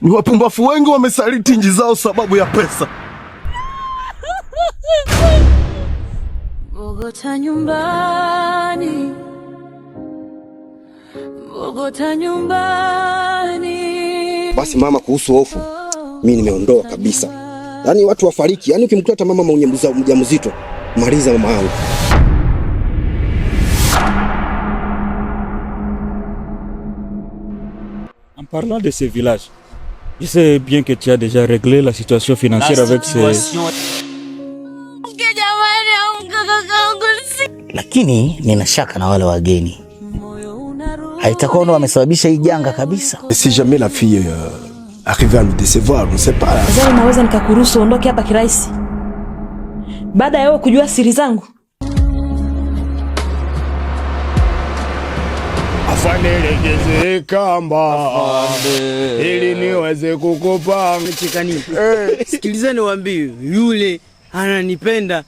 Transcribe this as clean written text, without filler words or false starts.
Ni wapumbafu wengi wamesaliti nchi zao sababu ya pesa. Bogota nyumbani, Bogota nyumbani. Basi mama, kuhusu hofu mimi nimeondoa kabisa. Yaani watu wafariki, yaani ukimkuta hata mama mwenye mjamzito, maliza mama yangu. En parlant de ce village, je sais bien que tu as déjà réglé la situation financière avec ces. Jamani, amka kakaangu. Lakini nina shaka na wale wageni, haitakuwa ndo wamesababisha hii janga kabisa. Et si jamais la fille arrivait à nous décevoir, on ne sait pas. Nadhani naweza nikakuruhusu uondoke hapa kirahisi baada ya wewe kujua siri zangu. Afande, legeze kamba ili niweze kukupa. Chekani. Sikiliza niwaambie, yule ananipenda.